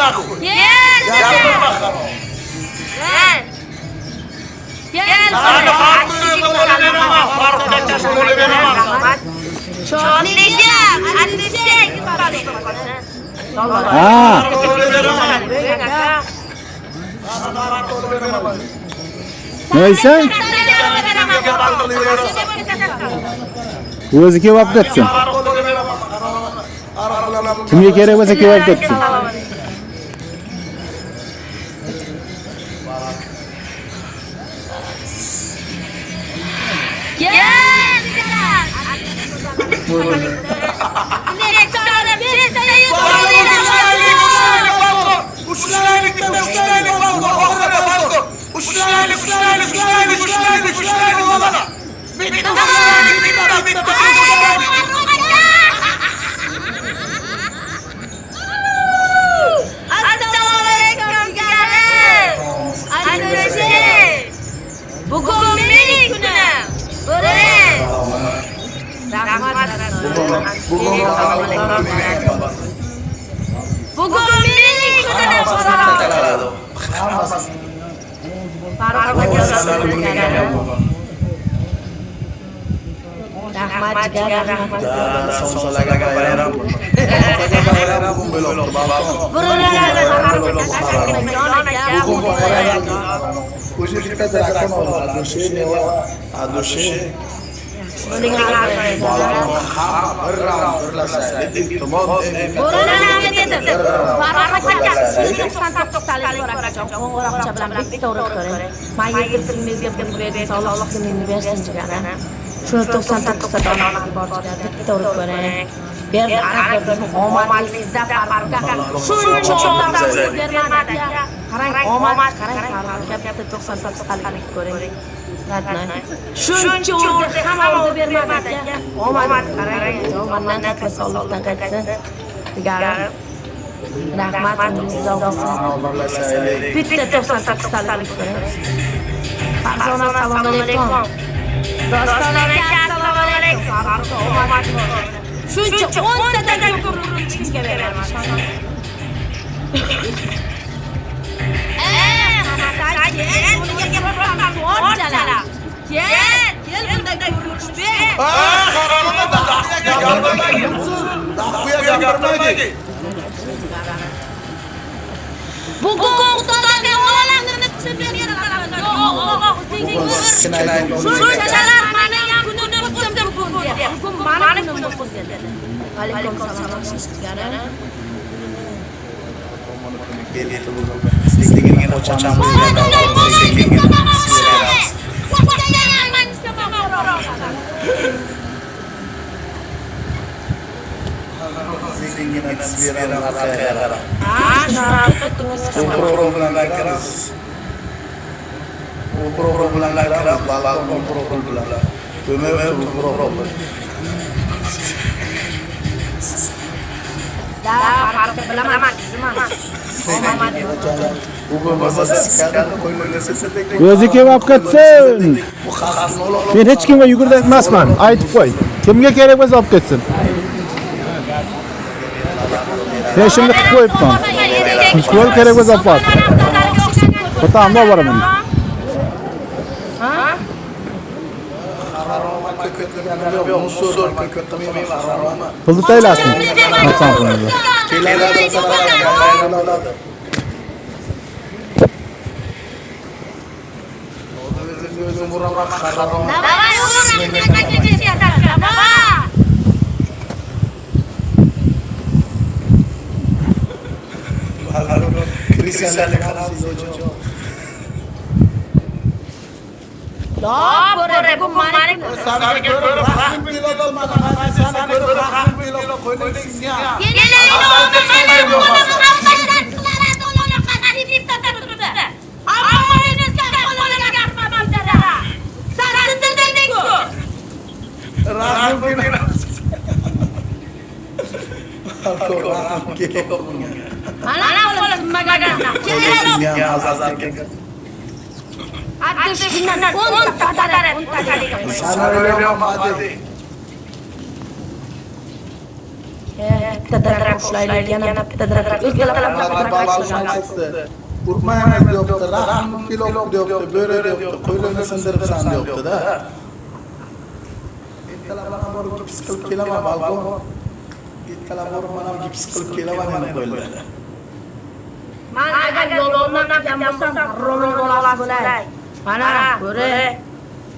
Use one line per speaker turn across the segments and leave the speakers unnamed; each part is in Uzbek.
Нахуй! Gapirma harom. Sani Farruxga qo'lib beraman, Farruxga qo'lib beraman.
Shodligim, Alisher.
Ha.
Qo'lib beraman.
Nima deysan? O'zi kelib olib ketsin. Kimga kerak bo'lsa kelib olib ketsin.
Ushlaylik, ushlaylik, ushlaylik, ushlaylik, ushlaylik, ushlaylik, ushlaylik, bola. Bitta ushlaylik, bitta, bitta ushlaylik.
Assalomu alaykum jigarim. Alisher. Bugun mening kunim. Bo'ring. Rahmat. Bugun mening kunim. Rahmat jigar, rahmat.
Somsalarga bayram. Somsalarga bayram bo'ldi, balkon.
O'sha bitta drakon oladi, Adushe.
Balkon hamma bir raund birlashaylik. Iltimos.
Shuni 99 ta donalik bor jigar, bitta urib ko'ring. Berdi arab berdi, omadli sizda Farruh aka. Shuncha odam bermadi aka. Qarang, omad, qarang Farruh aka, bitta 99 talik ko'ring. Radnoy. Shuncha urdi, hamma urdi bermadi aka. Omad qarang, omaddan qaytsa, Allohdan qaytsin. Jigarim. Rahmat, umringiz uzoq bo'lsin. Bitta 99 talik ko'ring. Farzona, assalomu alaykum. Doston aka, assalomu alaykum. Omad. Shuncha 10 tadan ko'p urib chiqishga beraman. Kel, kel bunday ko'rish ber.
Ha, haromda gapirmagin. Daxuya gapirmagin.
Bugun Xudodan olamni tushib bergan. Shunchalar meni ham kunim bo'lsin bugun dedi. Bugun mani kunim bo'lsin dedi. Alaykum salom jigarim.
Sekingina qochamiz. Sekingina. Sekingina beramiz orqaga qarab.
Ha,
Pro bilan kiramiz. Pro bilan kiramiz, balkon pro bilan. Ko'mir pro bilan.
Da, farqi bilaman, nima?
O'zi kelib olib ketsin. Men hech kimga yugurdi emasman, aytib qo'y. Kimga kerak bo'lsa olib ketsin. Men shuni qilib qo'yibman. Qo'l kerak bo'lsa olib borsin. Otamda boraman. Pulni taylasin. Masan pulni.
Давай, давай. Bitta drakon ushlaylik, yana bitta drakon. Ertalab drakon.
Urmaymiz deyapti, rahm kelib deyapti, bo'ri deyapti, qo'lini sindiribsan deyapti-da. Ertalab mana borib gips qilib kelaman balkon. Ertalab borib mana gips qilib kelaman endi qo'lda.
Man agar yolg'ondan qilgan bo'lsam, romon bolasi bo'lay. Mana bo'ri.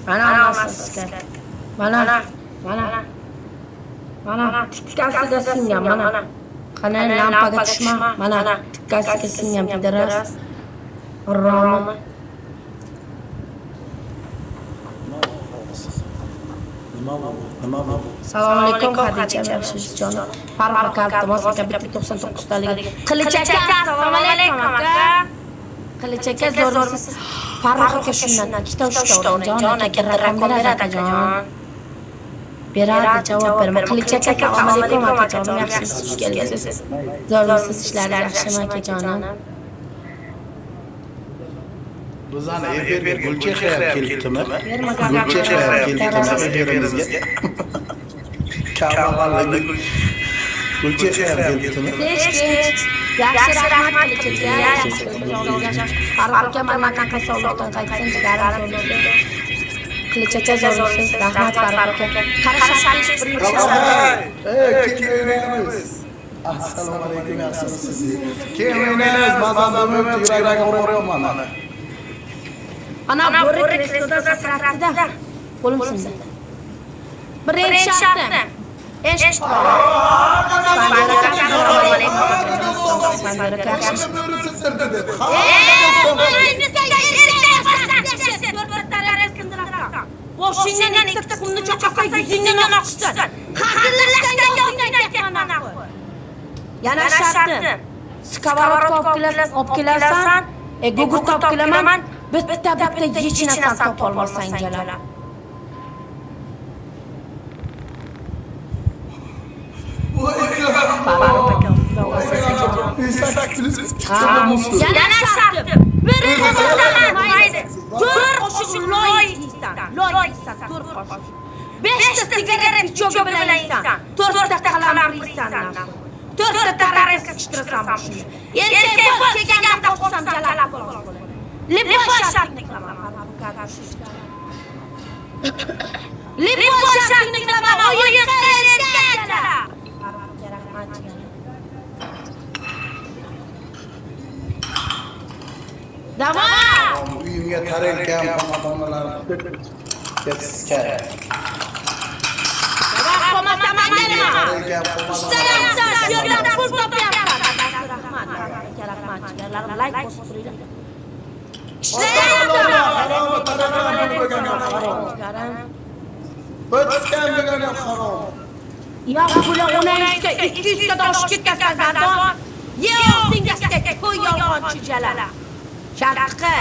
Mana onasi. Mana mana. Mana tikkasiga singan mana. Qani lampaga tushma. Mana tikkasiga singan pidaras. Romi.
Nima bu?
Assalomu alaykum Xadicha, yaxshimisiz jonim? Farruh aka, iltimos aka, bitta 99 taligi. Qilich aka, assalomu alaykum aka. Qilich aka, zo'rmisiz? Farruh aka shundan ikkita uchta uring, jon aka, drakon beradi akajon. Beradi, javob berma. Qilich aka, assalomu alaykum akajonim, yaxshimisiz? Xush kelibsiz. Zo'rmisiz, ishlaringiz yaxshimi akajonim?
Bizani efirga Gulchehra ham kelibdimi? Gulchehra ham kelibdimi efirimizga? Kambag'allik Gulchehra ham kelibdimi?
Kech. Yaxshi, rahmat Qilich aka. Farruh aka, mana qanaqa sog'liqdan qaytsin, jigarim zo'rmisiz? Qilich aka, zo'rmisiz? Rahmat Farruh aka. Qara shartli birinchi.
Kim o'ynaymiz? Assalomu alaykum, yaxshimisiz? Kim o'ynaymiz? Mazam bo'lib yuragim og'riyapman mana.
Ana bo'ri kresloda sakratdi-da. Qo'lim sindi. Birinchi shartim. Eshit. Boshingdan ikkita qumni cho'qasa, yuzingdan oqishsin. Hazillashganga o'zingdan aytyapman. Yana shartim. Skовородка olib kelasan, gugurt olib kelaman, bitta bitta yechinasan topa olmasang jalab. Yana shartim. Birini bosaman, mayli. 4 qoshiq loy yeysan. Loy yeysan, 4 qoshiq. 5 ta sigaret pichogi bilan yeysan. 4 ta qalampir yeysan. 4 ta tarelka qichtirasan boshingga. Erkak bo'l, kelganda qo'shsam jalab bo'ladi. Lipoy shartni qilaman. Lipoy shartni qilaman. O'yin erkak jalab. Rahmat. Давай!
Uyimga tarelka ham xonadonlarim ketsa.
Давай, qo'masam nima?
Tarelka ham
Ishlayapsan, shu yerdan pul topyapsan. Rahmat, rahmat. Jigarlarim, layk bosib turinglar. Ishlayapsan.
Harom, tarelka bo'lgan ham harom.
Jigarim.
O'tgan bo'lgan ham harom.
Ya bular 10 ta 200 ta oshib ketgan gandon. Ye og'zingga qo'y yolg'onchi jalal. Shartqi.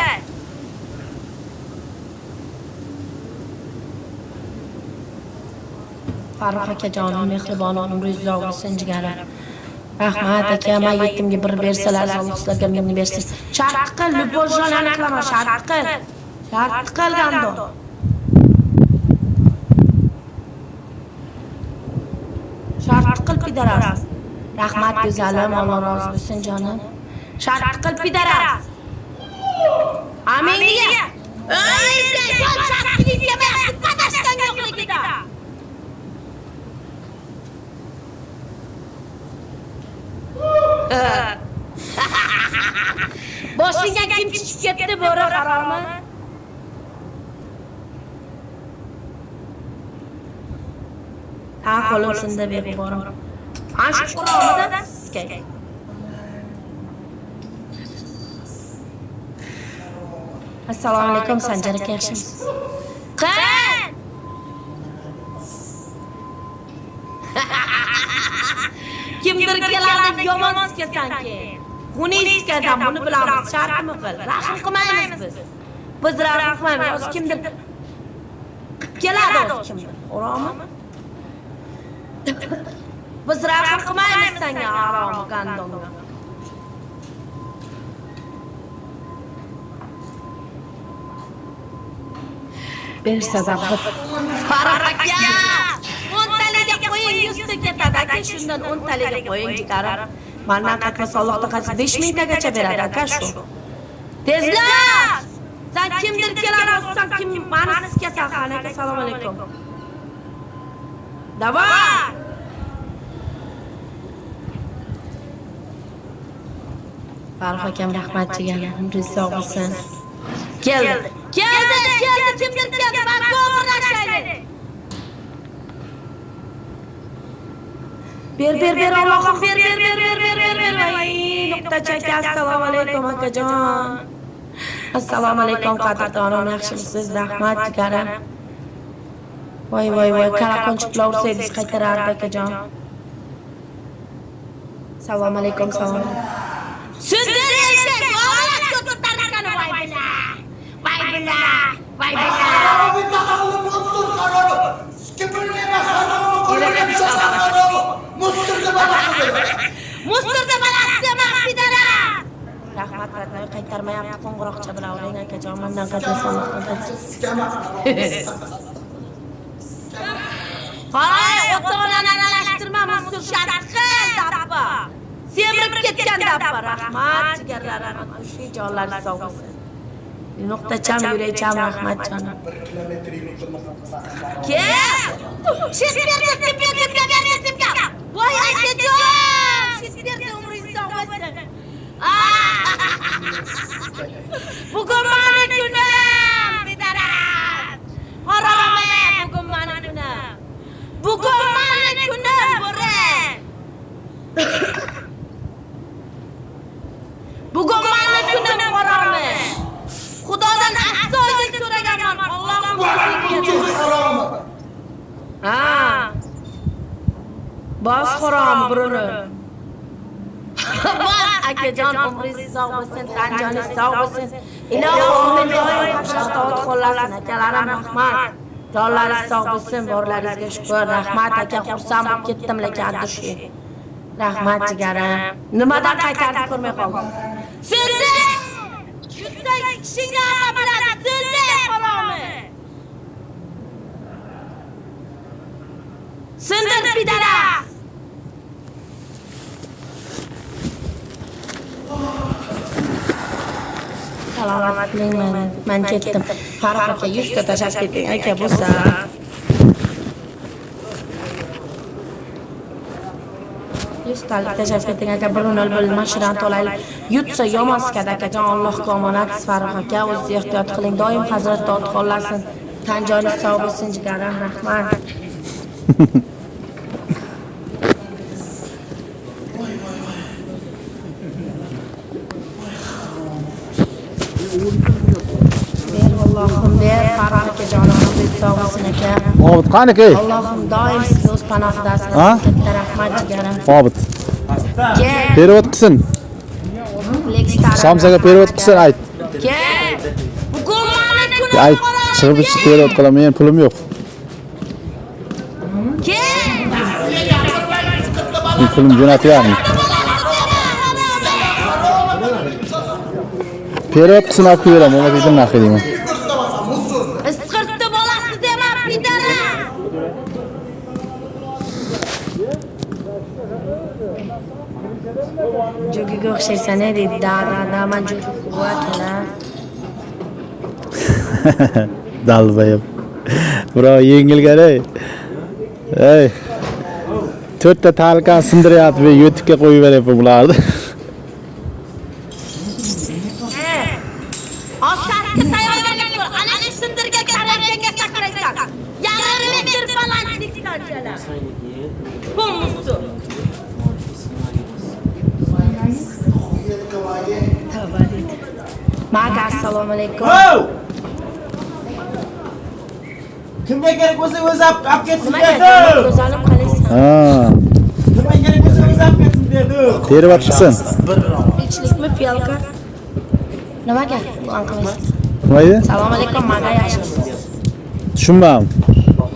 Farruh akajonim, mehribonim, umringiz uzoq bo'lsin jigarim. Rahmat aka, men yetimga bir bersalar, Alloh sizlarga mingni bersin. Shart qil, любой jonani qilaman, shart qil. Shart qil gandon. Shart qil pidaras. Rahmat go'zalim, Alloh rozi bo'lsin jonim. Shart qil pidaras. Amin deya. Erkak bo'l, shartni yemayapti, padashdan yo'qligida. Boshingga kim chiqib ketdi bo'ri haromi? Ha, qo'lim sindi beg'uborim. Ana shu quromida sizga. Assalomu alaykum Sanjar aka, yaxshimisiz? Qan! Kimdir keladi yomon sikasan keyin. Xuni sikasan, buni bilamiz. Shartmi qil? Rahm qilmaymiz biz. Biz rahm qilmaymiz. Hozir kimdir keladi hozir kimdir. O'romi? Biz rahm qilmaymiz senga harom gandonga. Bersa da Farruh aka! 10 taliga qo'ying, 100 ta ketadi. aka, shundan 10 taliga qo'ying jigarim. Mandan qaytmasa Allohdan qaytsa 5000 tagacha beradi aka shu. Tezlash! Sen kimdir kelar olsan kim mani sizga san aka, assalomu alaykum. Давай! Farruh akam rahmat jigarim, umringiz sog' bo'lsin. Keldi. Keldi, keldi, kimdir keldi. Banko birlashaylik. Ber, ber, ber, Allohim, ber, ber, ber, ber, ber, ber, ber. Ay, nuqtacha aka, assalomu alaykum akajon. Assalomu alaykum qadrdonim, yaxshimisiz? Rahmat jigarim. Voy, voy, voy, karakonchiklar ursangiz qaytarardi akajon. Assalomu alaykum, salom. Sindir eshak, olat ko'targan voy bila. Voy bila, voy bila. Musturda balasi maqsidara. Rahmat radnoy qaytarmayapti qo'ng'iroqcha bilan uring akajon, mendan qaytmasa Allohdan qaytsin. Qaray, ota-onani aralashtirma, mustur shart qil dabba. Semirib ketgan dabba. Rahmat jigarlarim, shu jonlar sog' bo'lsin. Nuqtacham, yurakcham, rahmat jonim. Kel! Shit berdi, shit berdi, shit berdi, shit berdi. Voy akajon! Shit berdi, umringiz sog' bo'lsin. Bugun mani kunim, bedarak. Haromi, bugun mani kunim. Bugun mani kunim, bo'ri. Bugun mani kunim, haromi. Xudodan astoydil so'raganman. Allohim o'zing Ha. Bos harom buruni. Bos akajon, umringiz sog' bo'lsin, tan joningiz sog' bo'lsin. Ilohim doim toat qo'llasin akalarim, rahmat. Jonlaringiz sog' bo'lsin, borlaringizga shukr. Rahmat aka, xursand bo'lib ketdim lekin dushi. Rahmat jigarim. Nimadan qaytardi ko'rmay qoldim. So'zi! Yutsak kishingni hamma biladi. So'zi haromi. Sindir pidara. Salomat qiling, men ketdim. Farruh aka 100 ta tashlab keting aka bo'lsa. Talik tashlab keting aka, 1-0 bo'ldi, mashinani to'laylik. Yutsa yomon sikadi akajon, Allohga omonat Farruh aka, o'zingiz ehtiyot qiling, doim Hazrat dod qo'llasin. Tan joningiz sog' bo'lsin jigarim, rahmat. Ber Allohim, ber Farruh aka jonim, umringiz sog' bo'lsin aka.
Obid qaniki?
Allohim doim sizni o'z panohida asrasin. Katta rahmat jigarim.
Obid.
Kel.
Perevod qilsin. Somsaga perevod qilsin ayt.
Kel. Bugun mani kunim.
Ayt, chiqib ichib perevod qilaman, men pulim yo'q.
Kel.
Men pulim jo'natyapman. Perevod qilsin olib kelib beraman, bo'lmasa dedim narxi deyman.
Isqirtdi bolasi dema, pidara. Jo'giga o'xshaysan, ey deydi. Da, da, da, man jo'gi quvvat-la.
Dalbayib. Birov yengilgan ey. Ey. 4 ta talkan sindiryapti, bu YouTube'ga qo'yib beryapti bularni.
Oshatga tayyorgarlik ko'r. Ana shu sindirgan tarelkaga sakraysan. Yarim metr balandlikdan jala. Pumsu. Tavba deydi. Maga assalomu alaykum.
Kimga kerak bo'lsa o'zi olib ketsin
Nimaga
dedi.
go'zalim qalaysan?
Ha,
Nima kerak bo'lsa o'zi olib ketsin dedi.
perevod qilsin.
Ichlikmi piyolka? Nimaga plan qilmaysiz?
Nima deydi?
Assalomu alaykum, maga yaxshimisiz?
Tushunmadim.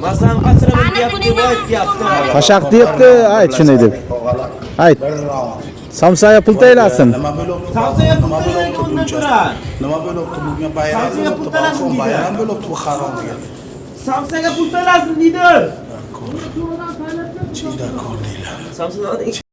Masalan, qachon
Mani
deyapti,
kuningni
voy deyapti.
Pashaq deyapti, ayt shunday deb. Ayt. Somsaga pul taylasin.
Nima bo'libdi?
Somsaga pul
Nima
taylagan
bo'libdi
undan
buncha?
ko'ra.
Nima bo'libdi bunga bayram
Somsaga pul
bo'libdi,
talasin
balkon
deydi.
bayram bo'libdi bu harom degan.
Samsaga pul to'lasin deydi.
Chiyda ko'rdinglar.